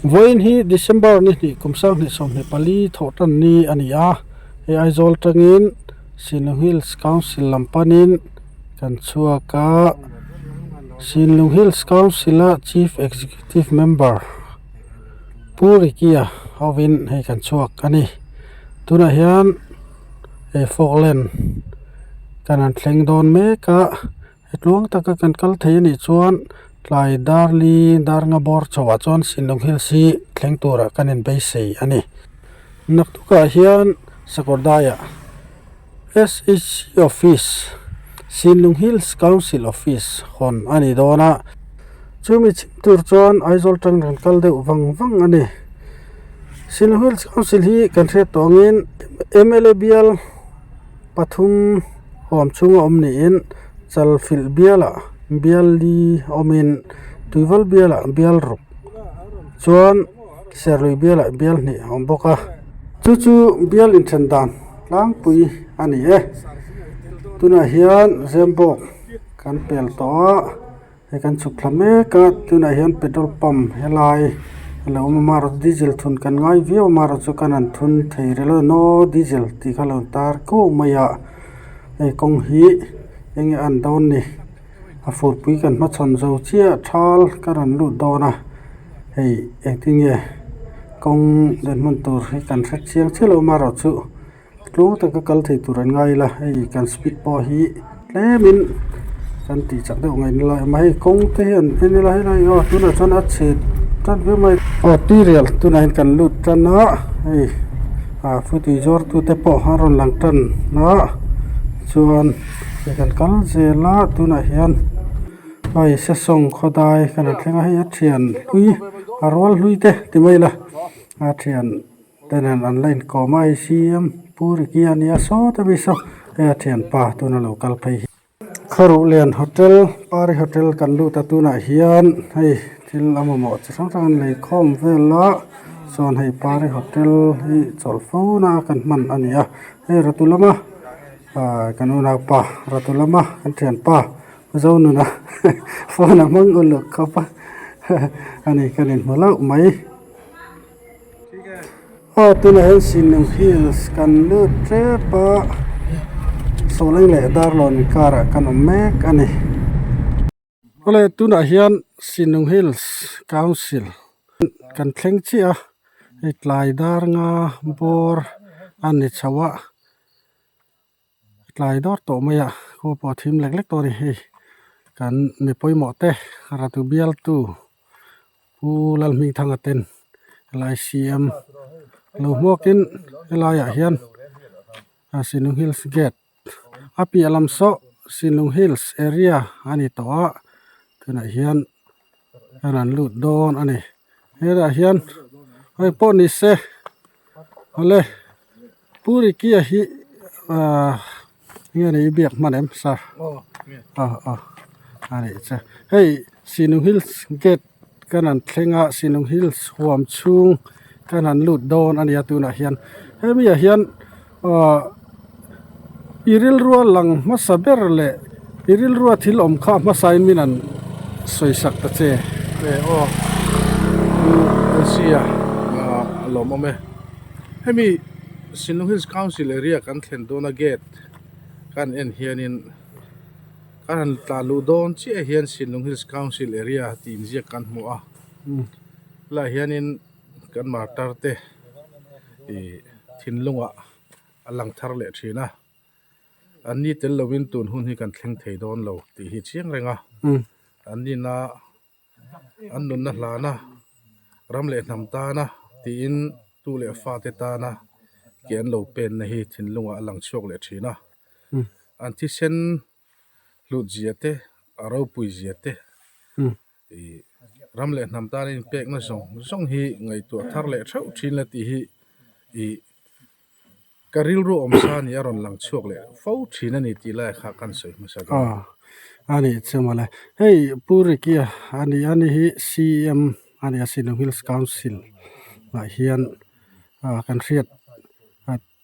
Vawiin hi December ni hnih kum 2024 thawh tan ni a ni a, hei Aizawl tangin Sinlung Hills Council lam panin kan chhuak a, Sinlung Hills Council a Chief Executive Member Pu Ricky-a hovin hei kan chhuak a ni. Tunah hian he Falkland kan han thleng dawn mek a. He tluang taka kan kal thei anih chuan tlai dar li dar nga bawr chhoah chuan Sinlung Hills hi thleng turah kan inbeisei a ni. Naktukah hian Sakawrdaiah SHC Office, Sinlung Hills Council Office hawn a ni dawn a, chumi chhim tur chuan Aizawl tang rawn kal deuh vang vang a ni. Sinlung Hills Council hi kan hriat tawh angin mla bial pathum huam chhunga awm niin Chalfilh bialah bial li awmin Tuival bialah bial ruk chuan Serlui bialah bial hnih a awm bawk a. Chu chu bial inthen dan tlangpui a ni e. Tunah hian Zembawk kan pel tawh a. Hei kan chhuk thla mek a tunah hian petrol pump helai a lo awm a marawh chu diesel thun kan ngai viau a marawh chu kan han thun thei rel a no diesel tih kha a lo tar kuau mai a hei kawng hi eng nge a an dawn ni a furpui kan hmachhawn zo chiah thal ka rawn lut dawn a hei engtin nge kawng dinhmun tur hi kan hre chiang chiah lo a marawh chu. Tluang taka kal thei tur an ngai ila hei kan speed pawh hi tlemin kan tih chak deuh ngaih nila emaw hei kawng te hian en ila helai aw tunah chuan a chhe tan viau mai aw tuirial tunah hian kan lut tan a hei ah futui zuar tu te pawh a rawn lang tan a chuan hei kan kal zel a tunah hian hei sesawng khawdai kan han thleng a hei a thian hlui a rual hlui te ti mai ila a thian. Tenen an la inkawm a ICM Pu Ricky a nia sawt a mi saw hei a thianpa tuna lo kal phei hi. Kharuhlian hotel Pari hotel kan lut a tunah hian hei thil a mamawh chi hrang hrang an lei khawm vel a chuan hei Pari hotel hi chawlh fo na kan hman a ni a hei ratu lama ah kan unaupa ratu lama kan thianpa Zonuna phone a hmang uluk khawp a a ni kan inhmu hlauh mai. Aw tunah hian Sinlung Hills kan lut tep a Sawleng leh Darlawn inkarah kan awm mek a ni. Awle tunah hian Sinlung Hills Council kan thleng chiah a hei tlai dar nga bawr a ni chho a tlai dawr tawh mai a khua pawh a thim lek lek tawh a ni hei kan mi pawimawh te ratu bialtu Pu Lalhmingthanga ten helai CM lo hmuakin helaiah hian Sinlung Hills gate a piah lam saw Sinlung Hills area a ni tawh a tunah hian an rawn lut dawn a ni hetah hian hei pawh ni se awle. Pu Ricky-a hi ahh nge ni i biak hman em sir aw aw a nih chu hei Sinung Hills gate kan han thleng a Sinung Hills huam chhung kan han lut dawn a nia tunah hian hemi ah hian ahh i rilrua lang hmasa ber leh i rilrua thil awm kha hmasa in min han sawi sak ta che. Aw Pu Elsia a lawmawm e. Hemi Sinlung Hills Council area kan thlen dawna gate kan en hianin kan han tlan luh dawn chiah hian Sinlung Hills Council area tih inziak kan hmu a helaiah hianin kan martar te ih thinlungah a lang thar leh thin a an ni tel lovin tun hun hi kan thleng thei dawn lo tih hi chiang reng a an nina. An nunna hlana ram leh hnam tana tiin tu leh fate tana ke an lo penna hi thinlungah a lang chhuak leh thin a. An thisen hlut zia te, a ropui zia te, ih ram leh hnam tana inpekna zawng zawng hi ngaihtuah thar leh theuh thin la tih hi ih Ka rilru awm sa ni a rawn lang chhuak leh fo thin a ni tih lai kha kan sawi hmasa dawn. Aw a nih chu mawle. Hei Pu Ricky-a a ni a ni hi CM a ni a Sinlung Hills Council ah hian kan hriat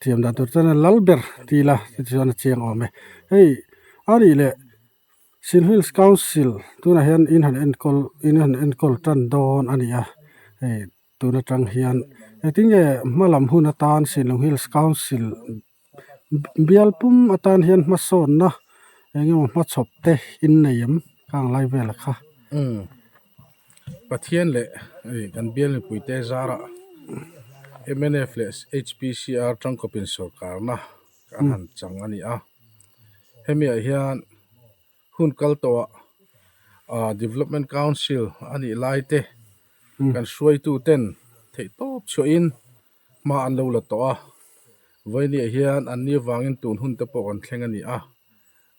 thiam dan tur chuan lal ber ti ila tichuan a chiang awm e. Hei a nih leh Sinlung Hills Council tunah hian in han enkawl in han enkawl tan dawn a ni a hei. Tun atang hian engtin nge hma lam hun atan Sinlung Hills Council bial pum atan hian hmasawnna eng emaw hmachhawp te in nei em khang lai vel kha. Umm Pathian leh kan bial mipui te zarah mnf leh HPCR tangkawpin sorkarna an han chang a ni a, hemi ah hian hun kal tawhah ah development council a nih lai te kan hruaitu ten theih tawp chhuahin hma an lo la tawh a, vawinia hian an ni avangin tun hun te pawh kan thleng a ni a,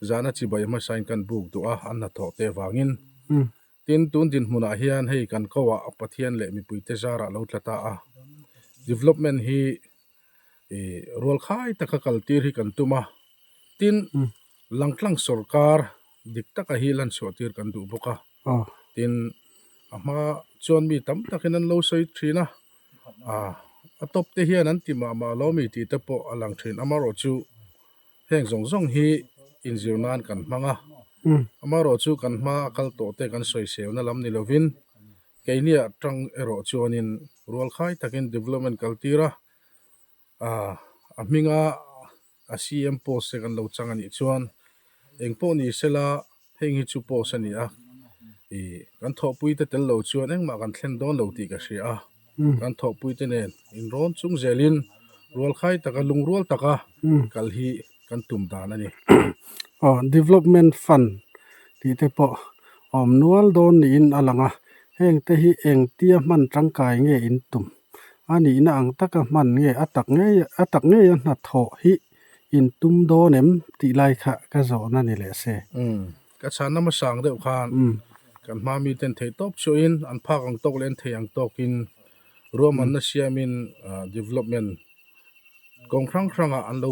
zana chibai hmasain kan buk duh a an hnathawh te avangin tin tun dinhmunah hian hei kan koah Pathian leh mipuite zarah lo tla ta a, development hi ih rualkhai taka kal tir hi kan tum a, tin langtlang sawrkar dik taka hi lan chhuah tir kan duh bawk a, tin a hma chuan mi tam takin an lo sawi thin a, ah a tawp te hian an ti mah mah lo mi tih te pawh a lang thin amaherawhchu heng zawng zawng hi inzir nan kan hmang a, amaherawhchu kan hma a kal tawh te kan sawiselna lam ni lovin Keini atang erawh chuanin rualkhai takin development kal tir a, a hminga a CM post te kan lo chang a nih chuan eng pawh ni sela heng hi chu post a ni a, ih kan thawhpui te tel lo chuan engmah kan thlen dawn lo tih ka hria a, kan thawhpui te nen inrawn chung zelin rualkhai taka lungrual taka kal hi kan tum dan a ni. Aw Development Fund tih te pawh awm nual dawn niin a lang a, heng te hi engtia hman tangkai nge in tum? A nihna ang taka hman nge a tak ngei a tak ngei a hnathawh hi in tum dawn em tih lai kha ka zawhna ni leh se. Umm ka chhanna hmasang deuh khan kan hma mi ten thei tawp chuahin an phak ang tawk leh an thei ang tawkin ruahmanna siamin development kawng hrang hrangah an lo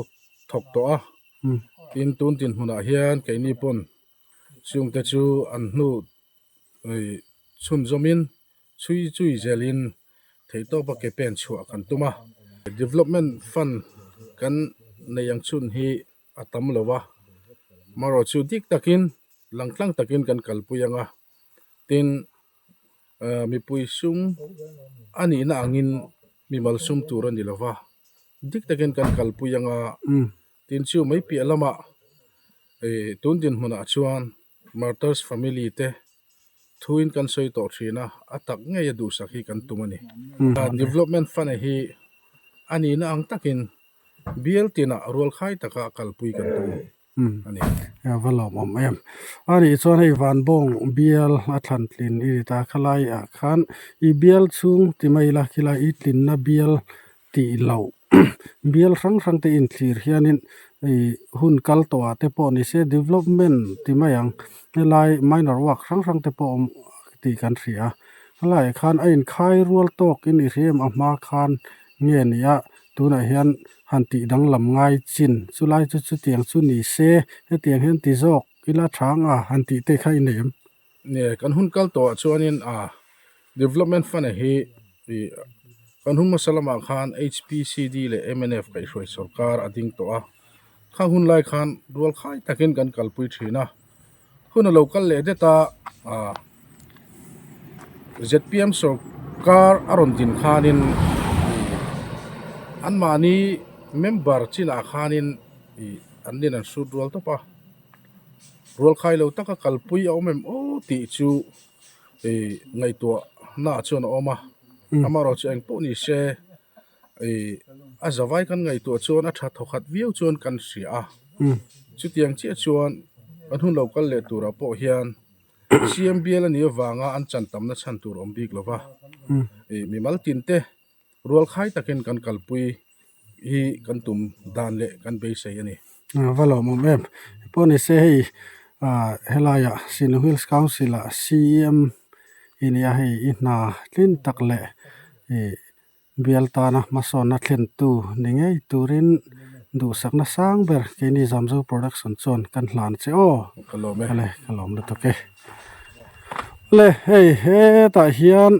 thawk tawh a, tin tun dinhmunah hian keini pawn chungte chu an hnu chhunzawmin chhui chui zelin theihtawpa ke pen chhuah kan tum a. Development fund kan nei ang chhun hi a tam lo a, marawh chu dik takin langtlang takin kan kalpui ang a, tin mipui sum a nihna angin mimal sum tur a ni lo va, dik takin kan kalpui ang a, tin chu mai piah lamah ih tun dinhmunah chuan Martyrs family te thuin kan sawi tawh thin a, a tak ngei a duhsak hi kan tum a ni. Development fund hi a nihna ang takin bial tinah rualkhai taka kalpui kan tum. a ni. A va lawmawm em. A nih chuan hei Vanbawng bial a thlan tlin i ni ta khalai ah khan i bial chhung ti mai ila khilai i tlinna bial tih loh bial hrang hrang te inthlir hianin ih hun kal tawh ah te pawh ni se development ti mai ang helai minor work hrang hrang te pawh awm tih kan hria a helaiah khan a inkhai rual tawk in i hria em a hma khan nge ni a tunah hian han tih danglam ngai chin chulai chu chutiang chu ni se hetiang hian ti zawk ila tha anga han tih te kha i nei em? Nge kan hun kal tawhah chuanin a development fund hi ih kan hun hmasa lamah khan HPCD leh mnf kaihhruai sorkar a ding tawh a khang hun lai khan rual khai takin kan kalpui thin a hun a lo kal leh det a ah zpm sorkar a rawn din khanin ih anmahni member chinah khanin ih an nin an hrut rual tawp a rual khai lo taka kalpui a awm em aw tih chu ih ngaihtuah naah chuan a awm a amaherawhchu engpawh ni se ih a zavai kan ngaihtuah chuan a tha thawkhat viau chuan kan hria a chutiang chiah chuan kan hun lo kal leh turah pawh hian CMBL a nih avanga an chan tamna chhan tur awm bik lova ih mimal tin te rual khai takin kan kalpui hi kan tum dan leh kan beisei a ni. Va lawmawm em pawh ni se hei ah helaiah Sinlung Hills Council ah CEM i nia hei i hna tlin tak leh ih Bial tana hmasawnna thlentu ni ngei turin duhsakna sang ber keini Zamzo Production chuan kan hlan che aw. Ka lawm e. Ale ka lawm lutuk e. Ale hei hetah hian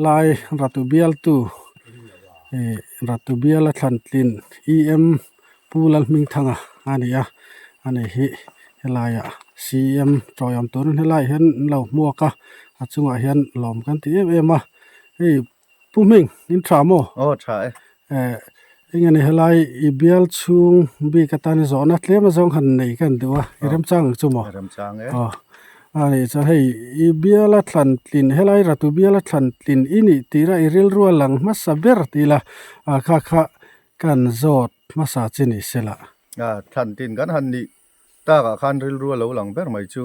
lai Ratu bialtu ih Ratu biala thlan tlin EM Pu Lalhmingthanga a ni a, ani hi helaiah CM tawiawm turin helaiah hian an lo hmuak a, a chungah hian lawm kan ti em em a hei. Pu Hming, in tha maw? Aw tha e. Eh, eng ani helai i bial chhung bik atan i zawhna tlem azawng han nei ka han duh a, i remchang ang chu maw? Remchang e. Aw, ani chuan hei i biala thlan tlin helai ratu biala thlan tlin i nih tira i rilru a lang hmasa ber ti ila, a kha kha kan zawt hmasa chi ni se lah. A, thlan tin kan han nih takah khan rilru a lo lang ber mai chu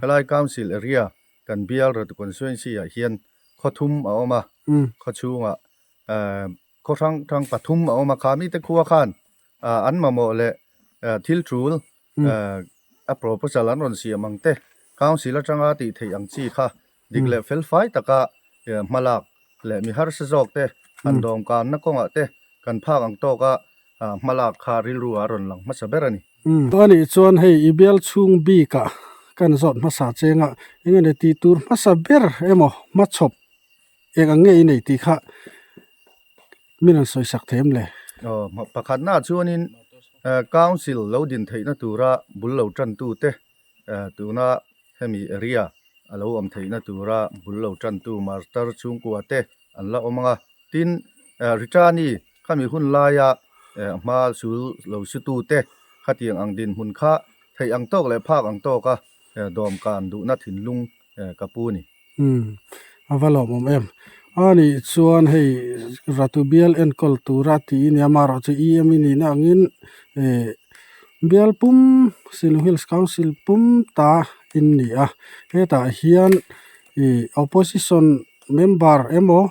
helai council area kan bial ratu constituency ah hian khaw thum a awm a, khaw chhungah khaw hrang hrang pathum a awm a, kha mite khua khan an mamawh leh thil tul a proposal an rawn siam ang te, council atanga tih theih ang chi kha dik leh fel fai taka hmalak leh mi harsa zawk te han dawmkanna kawngah te kan phak ang tawka hmalak kha rilru a rawn lang hmasa ber a ni. Anih chuan hei i bial chhung bikah kan zawt hmasa chengah eng nge tih tur hmasa ber emaw hmachhawp eng ang nge i nei tih kha min rawn sawi sak thei em le? Aw, pakhatnaah chuanin Council lo din theihna tura bul lo tantute tuna hemi area a lo awm theihna tura bul lo tantu Master chhungkua te an la awm ang a, tin Ritani khami hun laia hma sul lo sutu te khatiang ang dinhmun kha theih ang tawk leh phak ang tawka dawmkan duhna thinlung ka pu ni. Umm a va lawmawm em. A nih chuan hei Ratu bial enkawl tura tih i nia amaherawhchu EM i nihna angin bial pum Shillong Hills Council pum ta in ni a, hetah hian ih opposition member emaw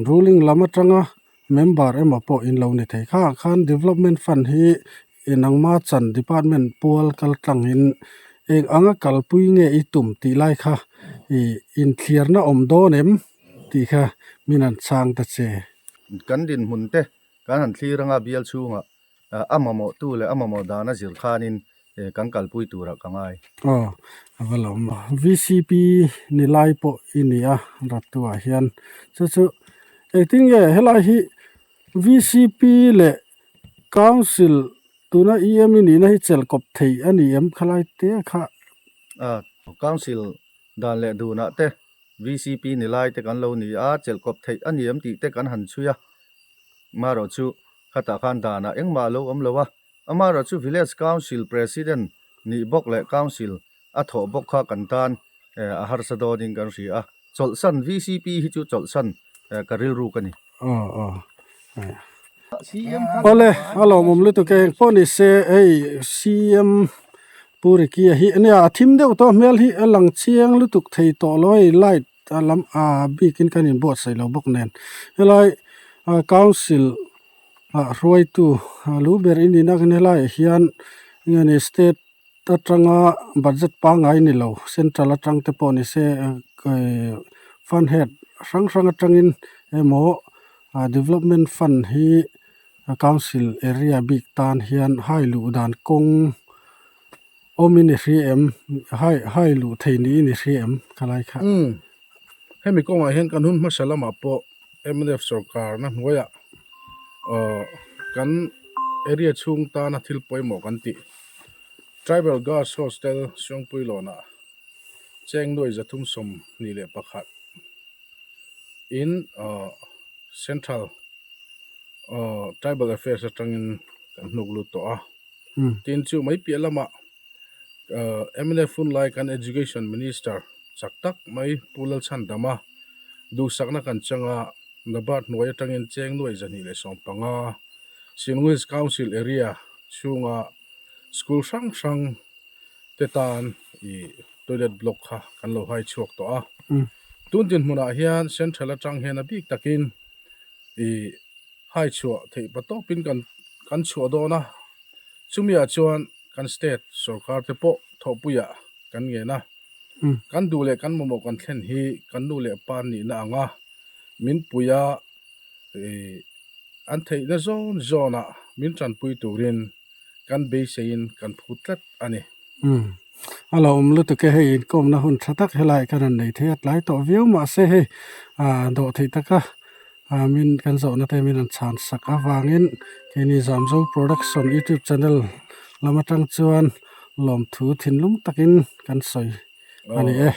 ruling lam atanga member emaw pawh in lo ni thei. Kha khan development fund hi nangma chan department pual kal tlangin eng anga kalpui nge i tum tih lai kha ih inthliarna awm dawn em tih kha min han chhang ta che. Kan dinhmun te kan han thlir anga bial chhungah a mamawh tu leh a mamawh dana zir khanin kan kalpui turah ka ngai. Aw, a va lo awm a. VCP ni lai pawh i ni a, Ratuah hian. Chu chu engtin nge helai hi VCP leh Council tuna EM i nihna hi chelh kawp thei a ni em khalai te kha? A, Council dan leh dunah te VCP ni lai te kan lo ni a, chelh kawp theih a ni em tih te kan han chhui a. Marawh chu khatah khan danah engmah a lo awm lo a, Amaherawh chu Village Council President nih bawk leh Council a thawh bawk kha kan tan a harsa dawnin kan hria a, chawlhsan VCP hi chu chawlhsan ka rilru ka ni. Aw aw Awle a lawmawm lutuk e engpawh ni se hei CM Pu Ricky-a hi ania a thim deuh tawh hmel hi a lang chiang lutuk thei tawh lo hei light a lam a bikin kan inbuatsaih lo bawk nen helai council ah hruaitu lu ber in in a helaiah hian nge ni state atanga budget pangngai ni lo central atang te pawh ni se fund head hrang hrang atangin emaw development fund hi council area bik tan hian hai luh dan kawng Awm in i hria em? Hai hai luh thei niin i hria em khalai kha? Umm. Hemi kawngah hian kan hun hmasa lamah pawh mnf sorkarna hnuaiah aw kan area chhung tana thil pawimawh kan tih Tribal Girls Hostel Siangpuilawnah cheng nuai 321 in aw Central aw Tribal Affairs atangin kan hnuk lut tawh a. Tin chu mai piah lamah mnf hun lai kan Education Minister chak tak mai Pu Lalchhandama duhsakna kan chang a, Nabard hnuai atangin cheng nuai 215 Sinwis Council area chhunga school hrang hrang te tan ih toilet block kha kan lo hai chhuak tawh a. Tun dinhmunah hian Central atang hian a bik takin ih hai chhuah theih pa tawpin kan kan chhuah dawn a, chumiah chuan kan state sorkar te pawh thawhpuiah kan ngen a, kan duh leh kan mamawh kan thlen hi kan nu leh pa nihna ang a, min puia ih an theihna zawn zawnah min tanpui turin kan beiseiin kan phut tlat a ni. Umm a lo awm lutuk e, hei inkawmna hun tha tak helai kan rawn nei thei a, tlai tawh viau mahse hei ah dawh theih taka ah min kan zawhna te min rawn chhan sak avangin keini Zamzo Production youtube channel lam atang chuan lawmthu thinlung takin kan sawi a ni e.